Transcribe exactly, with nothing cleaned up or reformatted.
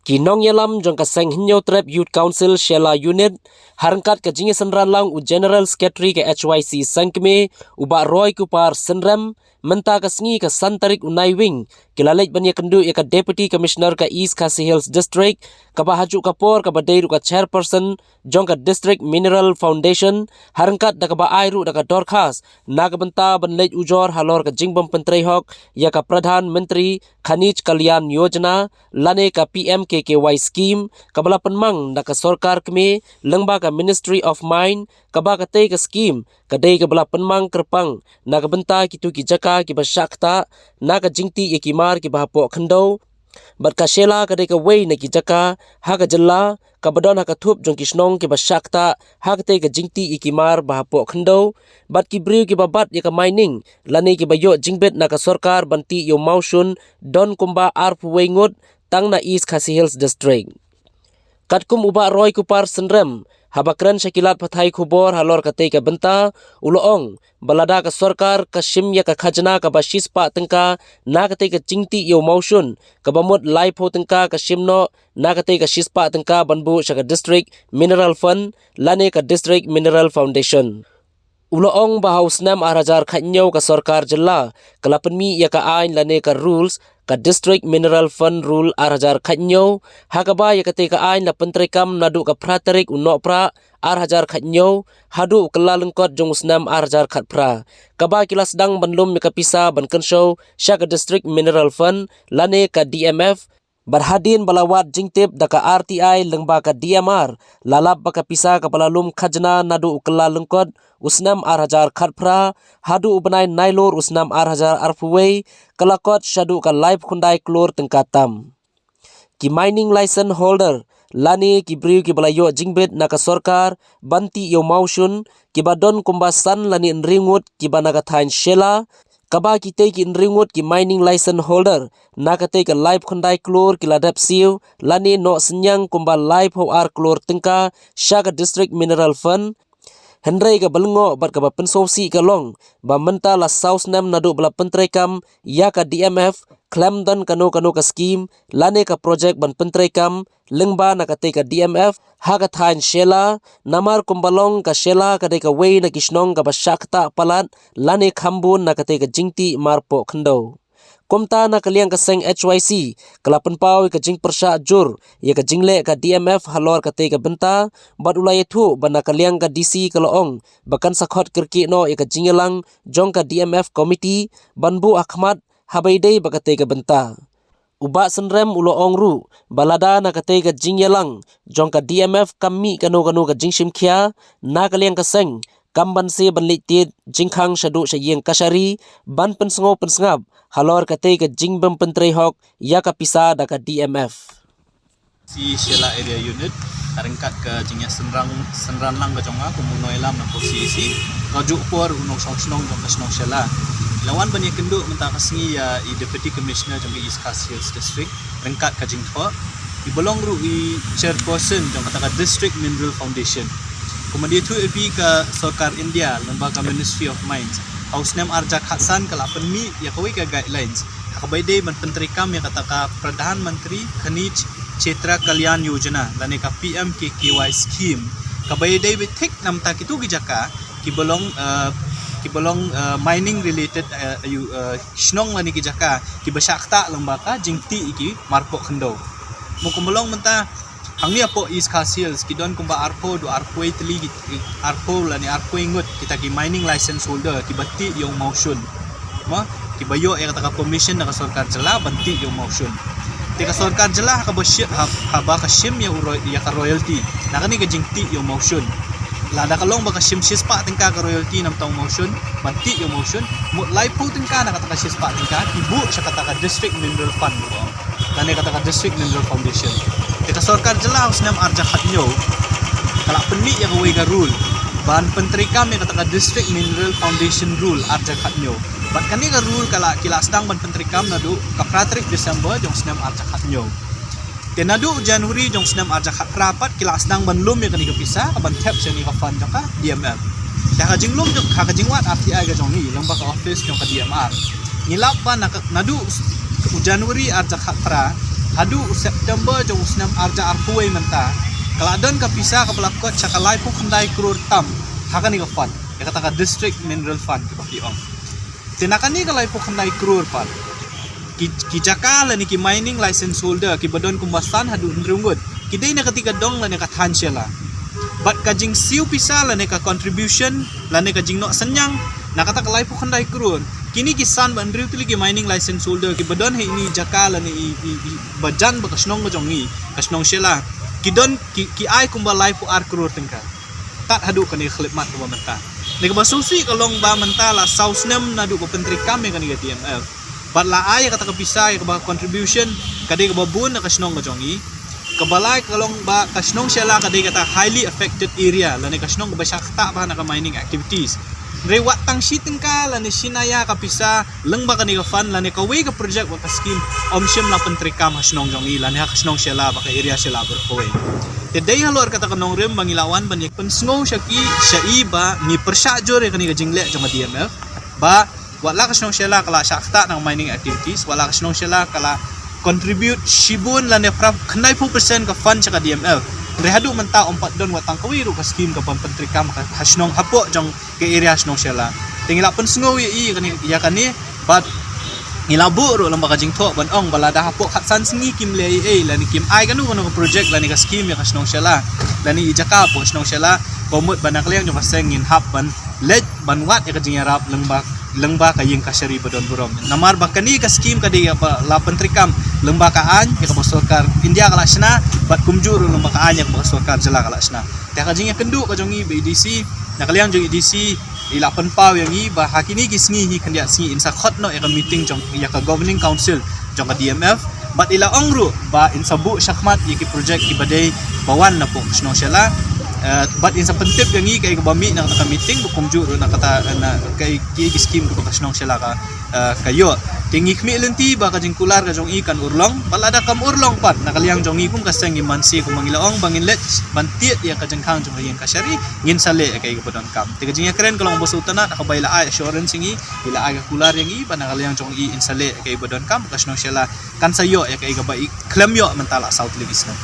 Ki nongïalam jong ka Seng Hynñiewtrep Youth Council Shella Unit, ha ryngkat ka jingïasynran lang u General Secretary ka H Y C Sengkmie, u Bah Roy Kupar Synrem, mynta ka sngi ka san tarik u Naiwieng, ki la leit ban ïakynduh ïa ka Deputy Commissioner ka East Khasi Hills District, kaba ha juh ka por kaba dei ruh ka Chairperson jong ka District Mineral Foundation, ha ryngkat da kaba ai ruh da ka dorkhas na ka bynta ban leit ujor halor ka jingbym pyntrei hok ïa ka Pradhan Mantri Khanij Kalyan Yojana, lane ka P M K K Y scheme, kaba la pynmang da ka sorkar kmie lyngba ka Ministry of Mine, kaba katei ka scheme ka dei kaba la pynmang kyrpang na ka bynta kito ki jaka kiba shah ktah na ka jingtih ïa ki mar kiba hapoh khyndew. Bad ka Shella ka dei kawei na ki jaka ha ka jylla kaba don ha ka thup jong ki shnong kiba shah ktah ha katei ka jingtih ïa ki mar ba hapoh khyndew. Bad ki briew kiba bat ïa ka mining lane kiba ïoh jingbit na ka sorkar ban tih ïa u mawshun don kumba arphew wei ngut tang na East Khasi Hills District. Katkum u Bah Roy Kupar Synrem, haba kren sha ki lad pathai khubor halor katei ka bynta, u la ong ba lada ka sorkar ka shim ïa ka khajna kaba shispah tyngka na katei ka jingtih ïa u mawshun, kaba mut laiphew tyngka ka shim noh na katei ka shispah tyngka ban buh sha ka District Mineral Fund lane ka District Mineral Foundation. U la ong ba ha u snem ar hajar khathynñiew ka sorkar jylla ka la pynmih ïa ka aiñ lane ka rules, ka District Mineral Fund Rule ar hajar khathynñiew, ha kaba ïa katei ka aiñ la pyntreikam naduh ka phra tarik u Nohprah ar hajar khathynñiew haduh u Kyllalyngkot jong u snem ar hajar khatphra, kaba ki la sdang ban lum ïa ka pisa ban kynshew sha ka District Mineral Fund lane ka D M F. Bad hadien ba la wad jingtip da ka R T I lyngba ka D M R, la lap ba ka pisa kaba la lum khajna naduh u Kyllalyngkot u snem ar hajar khatphra haduh u bnai Nailur u snem ar hajar arphew wei, ka la kot shaduh ka laiphew khyndai klur tyngka tam. Ki mining license holder lane ki briew kiba la ïoh jingbit na ka sorkar ban tih ïa u mawshun, kiba don kumba san lane hynriew ngut kiba na ka thaiñ Shella, kaba kitei ki hynriew ngut ki mining license holder na katei ka laiphew khyndai klur ki la dep siew lane noh synñiang kumba laiphew ar klur tyngka sha ka District Mineral Fund. Hynrei kaba lyngngoh bad kaba pynsngewsih ka long ba mynta la saw snem naduh ba la pyntreikam ïa ka D M F, khlem don kano kano ka scheme lane ka project ban pyntreikam lyngba na katei ka D M F ha ka thaiñ Shella, namar kumba long ka Shella ka dei kawei na ki shnong kaba shah ktah palat lane kham bun na katei ka jingtih mar poh khyndew. Kumta na ka liang ka seng H Y C ka la pynpaw ïa ka jingpyrshah jur ïa ka jingleh ka D M F halor katei ka bynta, bad u la ïathuh ba na ka liang ka D C ka la ong ba kan sa khot kyrkieh noh ïa ka jingïalang jong ka D M F committee ban buh ha khmat haba ïadei bad katei ka bynta. U Bah Synrem u la ong ruh ba lada na katei ka jingïalang jong ka D M F kam mih kano kano ka jingshim khia, na ka liang ka seng kam banse ban leit tied jingkhang shaduh sha ïing kashari ban pynsngew pynsngap halor katei ka jingbym pyntrei hok ïa ka pisa da ka D M F. C Shella Area Unit, ha ryngkat ka jingïasynran, synran lang ka jong nga kum u nongïalam na ka C A C, ka juh por u nongshong shnong jong ka shnong Shella. La wan ban ïakynduh mynta ka sngi ïa i Deputy Commissioner jong ka East Khasi Hills District ryngkat ka jingthoh iba long ruh i Chairperson jong kata ka District Mineral Foundation. Kumba ïathuh ïa phi, ka sorkar India lyngba ka Ministry of Mines ha u snem ar hajar khatsan ka la pynmih ïa kawei ka guidelines ha kaba ïadei ban pyntreikam ïa kata ka Pradhan Mantri Khanij Kshetra Kalyan Yojana lane ka P M K K Y scheme, kaba ïadei beit thik na bynta kito ki jaka kiba long, eh, kiba long, eh, mining related, eh, ïa u, eh, shnong lane ki jaka kiba shah ktah lyngba ka jingtih ïa ki mar poh khyndew. Mo kumba long mynta hangne hapoh East Khasi Hills ki don kumba arphew haduh arphew wei tylli ki, arphew lane arphew wei ngut kita ki mining license holder kiba tih ïa u mawshun. Mo, kiba ïoh ïa kata ka permission na ka sorkar jylla ban tih ïa u mawshun. Te ka sorkar jylla ha kaba shi-, ha, haba ka shim ïa u roy-, ïa ka royalty na kane ka jingtih ïa u mawshun, lada ka long ba ka shim shispah tyngka ka royalty na bynta u mawshun ban tih ïa u mawshun, mut laiphew tyngka na kata ka shispah tyngka ki buh sha kata ka District Mineral Fund lane kata ka District Mineral Foundation. Te ka sorkar jylla ha u snem ar hajar khathynñiew ka la pynmih ïa kawei ka rule ban pyntreikam ïa kata ka District Mineral Foundation Rule ar hajar khathynñiew. Bad kane ka rule ka la, ki la sdang ban pyntreikam naduh ka phra tarik December jong u snem ar hajar khathynñiew. Te naduh u January jong u snem ar hajar khatphra pat ki la sdang ban lum ïa kane ka pisa kaban thep sha kane ka fund jong ka D M F. Te ha ka jinglum jong, ha ka jingwad R T I ka jong ngi lyngba ka office jong ka D M R, ngi lap ba na ka, naduh u January ar hajar khatphra Haduh u September jong u snem arja arphew mynta, ka la don ka pisa kaba la kot sha ka laiphew khyndai klur tam ha kane ka fund, ïa kata ka District Mineral Fund kaba ki ong. Te na kane ka laiphew khyndai klur pat, ki, ki jaka lane ki mining license holder kiba don kumba san haduh hynriew ngut, ki dei na kata ka dong lane ka thaiñ Shella. Bad ka jingsiew pisa lane ka contribution lane ka jingnoh synñiang na kata ka laiphew khyndai klur, kine ki san bad hynriew tylli ki mining license holder kiba don ha ine i jaka lane i, i, i ba jan bad ka shnong ka jong ngi, ka shnong Shella, ki don, ki, ki ai kumba laiphew ar klur tyngka. Tad haduh kane ka khyllipmat kaba mynta. Te kaba sngewsih ka long ba mynta la saw snem naduh ba pyntreikam ïa kane ka D M F. Bad la ai ïa kata ka pisa ïa kaba contribution, ka dei kaba bun na ka shnong ka jong ngi. Kaba lai ka long ba ka shnong Shella ka dei kata highly affected area lane ka shnong kaba shah ktah bha na ka mining activities. Hynrei wat tang shi tyngka lane shi naïa ka pisa lyngba kane ka fund lane kawei ka project bad ka scheme ym shym la pyntreikam ha shnong jong ngi lane ha ka shnong Shella bad ka area Shella baroh kawei. Te dei halor kata ka nongrim ba ngi la wan ban ïa pynsngew sha ki, sha i ba ngi pyrshah jur ïa kane ka jingleh jong ka D M F ba wat la ka shnong Shella ka la shah ktah na ka mining activities, wat la ka shnong Shella ka la contribute shibun lane phra khyndaiphew percent ka fund sha ka D M F, hynrei haduh mynta ym pat don wat tang kawei ruh ka scheme kaban pyntreikam ha, ha shnong hapoh jong ka area shnong Shella. Te ngi la pynsngew ïa i kane, ïa kane, bad ngi la buh ruh lyngba ka jingthoh ban ong ba lada hapoh khatsan sngi kim leh ei ei lane kim ai kano kano ka project lane ka scheme ïa ka shnong Shella lane i jaka hapoh shnong Shella, ka mut ba na ka liang jong ka seng ngin hap ban leit ban wad ïa ka jingïarap lyngba, lyngba ka ïing kashari ba don burom. Namar ba kane ka scheme ka dei kaba la pyntreikam lyngba ka aiñ ïa kaba sorkar India ka la shna, bad kumjuh ruh lyngba ka aiñ ïa kaba sorkar jylla ka la shna. Te ka jingïakynduh ka jong i bad i D C, na ka liang jong i D C i la pynpaw ïa ngi ba ha kine ki sngi hi khyndiat sngi in sa khot noh ïa ka meeting jong, ïa ka Governing Council jong ka D M F. Bad i la ong ruh ba in sa buh shakhmat ïa ki project kiba dei ba wan napoh ka shnong Shella. Eh, bad in sa pyntip ïa ngi kaei kaba mih na kata ka meeting, ba kumjuh ruh na kata, eh, na kaei ki, ki scheme kaba ka shnong Shella ka, eh, ka ïoh. Te ngi khmih lynti ba ka jingkular ka jong i kan urlong, bad lada kam urlong pat, na ka liang jong i kum ka seng i man shi kumba ngi la ong ba ngin leit ban tied ïa ka jingkhang jong ka ïing kashari, ngin sa leh ïa kaei kaba donkam. Te ka jingïakren ka long ba sngewtynnat, ha kaba i la ai assurance ïa ngi, i la ai ka kular ïa ngi ba na ka liang jong i in sa leh ïa kaei ba donkam, ka shnong Shella kan sa ïoh ïa kaei kaba i khlem ïoh mynta la saw tylli ki snem.